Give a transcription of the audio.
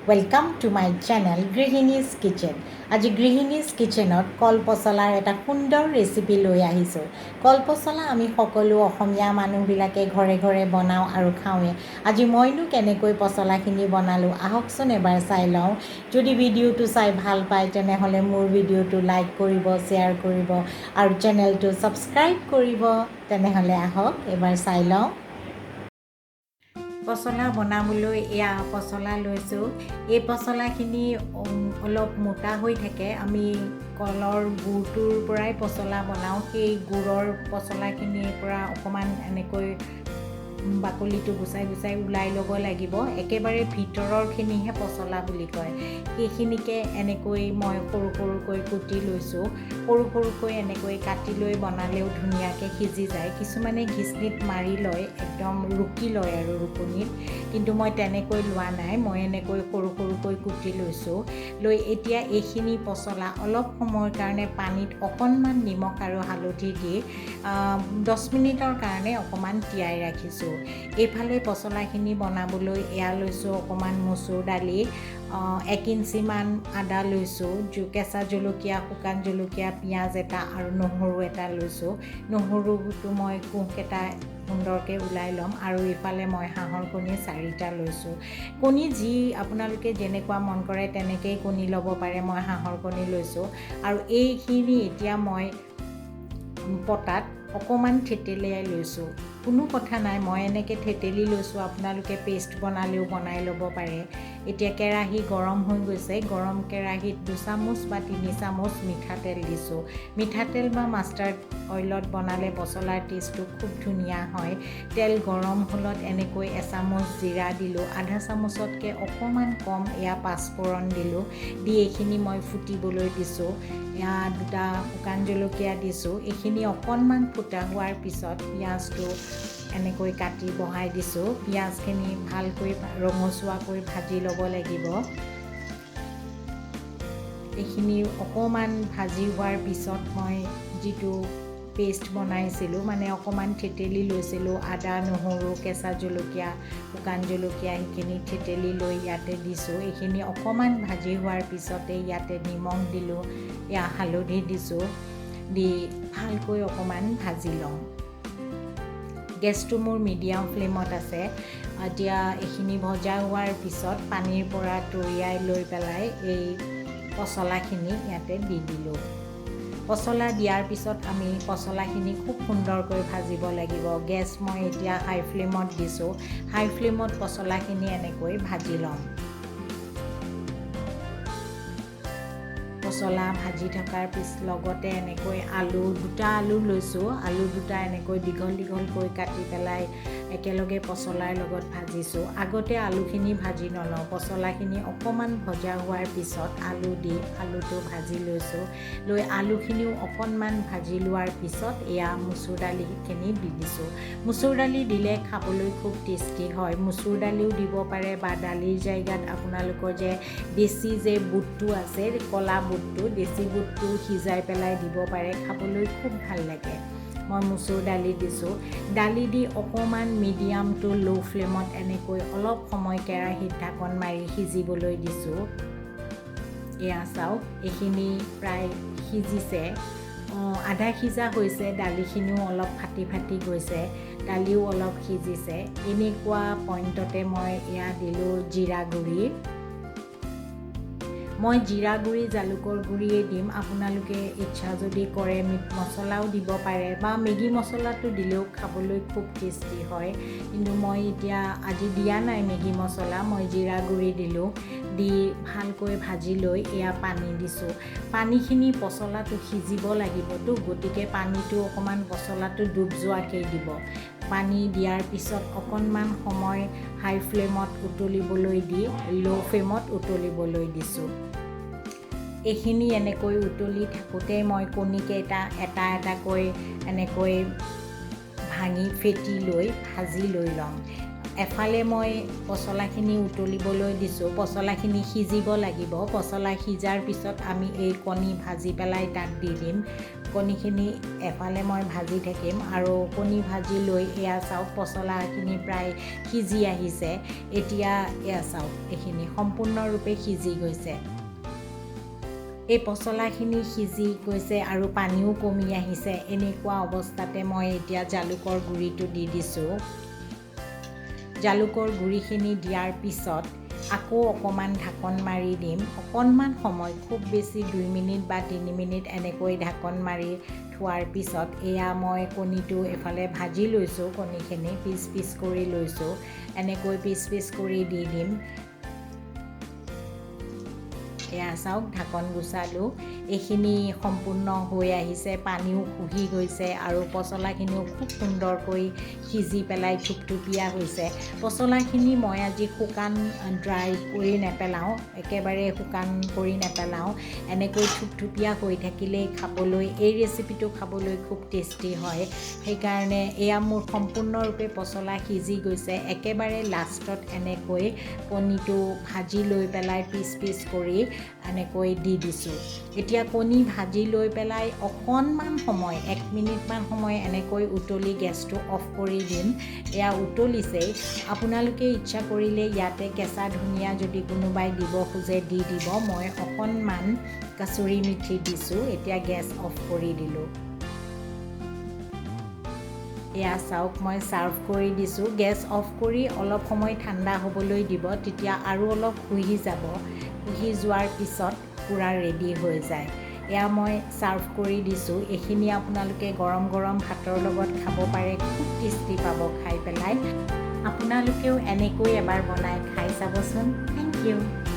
Welcome to my channel গৃহিণীজ kitchen. আজি গৃহিণীজ কিচেনত কল পচলাৰ এটা সুন্দৰ ৰেচিপি লৈ আহিছোঁ। কল পচলা আমি সকলো অসমীয়া মানুহবিলাকে ঘৰে ঘৰে বনাওঁ আৰু খাওঁৱেই। আজি মইনো কেনেকৈ পচলাখিনি বনালোঁ, আহকচোন এবাৰ চাই লওঁ। যদি ভিডিঅ'টো চাই ভাল পায়, তেনেহ'লে মোৰ ভিডিঅ'টো লাইক কৰিব, শ্বেয়াৰ কৰিব আৰু চেনেলটো ছাবস্ক্ৰাইব কৰিব। তেনেহ'লে আহক, এবাৰ চাই লওঁ। পচলা বনাবলৈ এয়া পচলা লৈছোঁ। এই পচলাখিনি অলপ মোটা হৈ থাকে। আমি কলৰ গুৰটোৰ পৰাই পচলা বনাওঁ। সেই গুৰৰ পচলাখিনিৰ পৰা অকণমান এনেকৈ বাকলিটো গুচাই গুচাই ওলাই ল'ব লাগিব। একেবাৰে ভিতৰৰখিনিহে পচলা বুলি কয়। সেইখিনিকে এনেকৈ মই সৰু সৰুকৈ কুটি লৈছোঁ। সৰু সৰুকৈ এনেকৈ কাটি লৈ বনালেও ধুনীয়াকৈ সিজি যায়। কিছুমানে ঘিচনিত মাৰি লয়, একদম ৰুকি লয় আৰু ৰুকনিত, কিন্তু মই তেনেকৈ লোৱা নাই। মই এনেকৈ সৰু সৰুকৈ কুটি লৈছোঁ। লৈ এতিয়া এইখিনি পচলা অলপ সময়ৰ কাৰণে পানীত অকণমান নিমখ আৰু হালধি দি 10 মিনিটৰ কাৰণে অকণমান তিয়াই ৰাখিছোঁ। এইফালে পচলাখিনি বনাবলৈ এয়া লৈছোঁ অকণমান মচুৰ দালি, 1 ইঞ্চিমান আদা লৈছোঁ, কেঁচা জলকীয়া, শুকান জলকীয়া, পিঁয়াজ এটা আৰু নহৰু এটা লৈছোঁ। নহৰুটো মই কোঁহকেইটা সুন্দৰকৈ ওলাই ল'ম। আৰু ইফালে মই হাঁহৰ কণী চাৰিটা লৈছোঁ। কণী যি আপোনালোকে যেনেকুৱা মন কৰে, তেনেকেই কণী ল'ব পাৰে। মই হাঁহৰ কণী লৈছোঁ আৰু এইখিনি এতিয়া মই পটাত অকণমান থেতেলিয়াই লৈছোঁ। কোনো কথা নাই, মই এনেকৈ থেতেলি লৈছোঁ, আপোনালোকে পেষ্ট বনালেও বনাই ল'ব পাৰে। এতিয়া কেৰাহী গৰম হৈ গৈছে। গৰম কেৰাহীত 2 চামুচ বা 3 চামুচ মিঠাতেল দিছোঁ। মিঠাতেল বা মাষ্টাৰ্ড অইলত বনালে পচলাৰ টেষ্টটো খুব ধুনীয়া হয়। তেল গৰম হ'লত এনেকৈ এচামুচ জিৰা দিলোঁ, আধা চামুচতকৈ অকণমান কম এয়া পাঁচফোৰণ দিলোঁ। দি এইখিনি মই ফুটিবলৈ দিছোঁ। এয়া দুটা শুকান জলকীয়া দিছোঁ। এইখিনি অকণমান ফুটা হোৱাৰ পিছত পিঁয়াজটো এনেকৈ কাটি বহাই দিছোঁ। পিঁয়াজখিনি ভালকৈ ৰঙচুৱাকৈ ভাজি ল'ব লাগিব। এইখিনি অকণমান ভাজি হোৱাৰ পিছত মই যিটো পেষ্ট বনাইছিলোঁ, মানে অকণমান থেতেলি লৈছিলোঁ আদা, নহৰু, কেঁচা জলকীয়া, শুকান জলকীয়া, সেইখিনি থেতেলি লৈ ইয়াতে দিছোঁ। এইখিনি অকণমান ভাজি হোৱাৰ পিছতে ইয়াতে নিমখ দিলোঁ, এয়া হালধি দিছোঁ। দি ভালকৈ অকণমান ভাজি ল'ম। গেছটো মোৰ মিডিয়াম ফ্লেমত আছে। এতিয়া এইখিনি ভজা হোৱাৰ পিছত পানীৰ পৰা তৰিয়াই লৈ পেলাই এই পচলাখিনি ইয়াতে দি দিলোঁ। পচলা দিয়াৰ পিছত আমি পচলাখিনি খুব সুন্দৰকৈ ভাজিব লাগিব। গেছ মই এতিয়া হাই ফ্লেমত দিছোঁ। হাই ফ্লেমত পচলাখিনি এনেকৈ ভাজি ল'ম। পচলা ভাজি থকাৰ লগতে এনেকৈ আলু দুটা, আলু লৈছোঁ। আলু দুটা এনেকৈ দীঘল দীঘলকৈ কাটি পেলাই একেলগে পচলাৰ লগত ভাজিছোঁ। আগতে আলুখিনি ভাজি নলওঁ। পচলাখিনি অকণমান ভজা হোৱাৰ পিছত আলু দি আলুটো ভাজি লৈছোঁ। লৈ আলুখিনিও অকণমান ভাজি লোৱাৰ পিছত এয়া মচুৰ দালিখিনি দি দিছোঁ। মচুৰ দালি দিলে খাবলৈ খুব টেষ্টি হয়। মচুৰ দালিও দিব পাৰে বা দালিৰ জেগাত আপোনালোকৰ যে দেশী যে বুটটো আছে, ক'লা বুটটো, দেশী বুটটো সিজাই পেলাই দিব পাৰে। খাবলৈ খুব ভাল লাগে। মই মচুৰ দালি দিছোঁ। দালি দি অকণমান মিডিয়াম টু ল' ফ্লেমত এনেকৈ অলপ সময় কেৰাহীত ঢাকন মাৰি সিজিবলৈ দিছোঁ। এয়া চাওক, এইখিনি প্ৰায় সিজিছে, আধা সিজা হৈছে। দালিখিনিও অলপ ফাটি ফাটি গৈছে, দালিও অলপ সিজিছে। এনেকুৱা পইণ্টতে মই এয়া দিলোঁ জিৰা গুড়ি। মই জিৰা গুড়ি, জালুকৰ গুড়িয়ে দিম। আপোনালোকে ইচ্ছা যদি কৰে, মিট মছলাও দিব পাৰে বা মেগী মছলাটো দিলেও খাবলৈ খুব টেষ্টি হয়। কিন্তু মই এতিয়া আজি দিয়া নাই মেগী মছলা, মই জিৰা গুড়ি দিলোঁ। দি ভালকৈ ভাজি লৈ এয়া পানী দিছোঁ। পানীখিনি পচলাটো সিজিব লাগিবতো, গতিকে পানীটো অকণমান পচলাটো ডুব যোৱাকৈ দিব। পানী দিয়াৰ পিছত অকণমান সময় হাই ফ্লেমত উতলিবলৈ দি ল' ফ্লেমত উতলিবলৈ দিছোঁ। এইখিনি এনেকৈ উতলি থাকোঁতে মই কণীকেইটা এটা এটাকৈ এনেকৈ ভাঙি ফেটি লৈ ভাজি লৈ ল'ম। এফালে মই পচলাখিনি উতলিবলৈ দিছোঁ। পচলাখিনি সিজিব লাগিব। পচলা সিজাৰ পিছত আমি এই কণী ভাজি পেলাই তাত দি দিম। কণীখিনি এফালে মই ভাজি থাকিম আৰু কণী ভাজি লৈ এয়া চাওক, পচলাখিনি প্ৰায় সিজি আহিছে। এতিয়া এয়া চাওক, এইখিনি সম্পূৰ্ণৰূপে সিজি গৈছে। এই পচলাখিনি সিজি গৈছে আৰু পানীও কমি আহিছে। এনেকুৱা অৱস্থাতে মই এতিয়া জালুকৰ গুড়িটো দি দিছোঁ। জালুকৰ গুড়িখিনি দিয়াৰ পিছত আকৌ অকণমান ঢাকন মাৰি দিম। অকণমান সময়, খুব বেছি 2 মিনিট বা 3 মিনিট এনেকৈ ঢাকন মাৰি থোৱাৰ পিছত এয়া মই কণীটো এফালে ভাজি লৈছোঁ। কণীখিনি পিচ পিচ কৰি লৈছোঁ, এনেকৈ পিচ পিচ কৰি দি দিম। এয়া চাওক, ঢাকন গুচালোঁ। এইখিনি সম্পূৰ্ণ হৈ আহিছে, পানীও শুহি গৈছে আৰু পচলাখিনিও খুব সুন্দৰকৈ সিজি পেলাই থুপথুপীয়া হৈছে। পচলাখিনি মই আজি শুকান ড্ৰাই কৰি নেপেলাওঁ, একেবাৰে শুকান কৰি নেপেলাওঁ। এনেকৈ থুপথুপীয়া হৈ থাকিলেই খাবলৈ, এই ৰেচিপিটো খাবলৈ খুব টেষ্টি হয়। সেইকাৰণে এয়া মোৰ সম্পূৰ্ণৰূপে পচলা সিজি গৈছে। একেবাৰে লাষ্টত এনেকৈ কণীটো ভাজি লৈ পেলাই পিচ পিচ কৰি এনেকৈ দি দিছোঁ। এতিয়া কণী ভাজি লৈ পেলাই অকণমান সময়, 1 মিনিটমান সময় এনেকৈ উতলি গেছটো অফ কৰি দিম। এয়া উতলিছেই। আপোনালোকে ইচ্ছা কৰিলে ইয়াতে কেঁচা ধনিয়া যদি কোনোবাই দিব খোজে দি দিব। মই অকণমান কাচুৰি মিঠি দিছোঁ। এতিয়া গেছ অফ কৰি দিলোঁ। এয়া চাওক, মই ছাৰ্ভ কৰি দিছোঁ। গেছ অফ কৰি অলপ সময় ঠাণ্ডা হ'বলৈ দিব, তেতিয়া আৰু অলপ শুহি যাব। শুহি যোৱাৰ পিছত পূৰা ৰেডি হৈ যায়। এয়া মই ছাৰ্ভ কৰি দিছোঁ। এইখিনি আপোনালোকে গৰম গৰম ভাতৰ লগত খাব পাৰে, খুব টেষ্টি পাব খাই পেলাই। আপোনালোকেও এনেকৈ এবাৰ বনাই খাই চাবচোন। Thank you.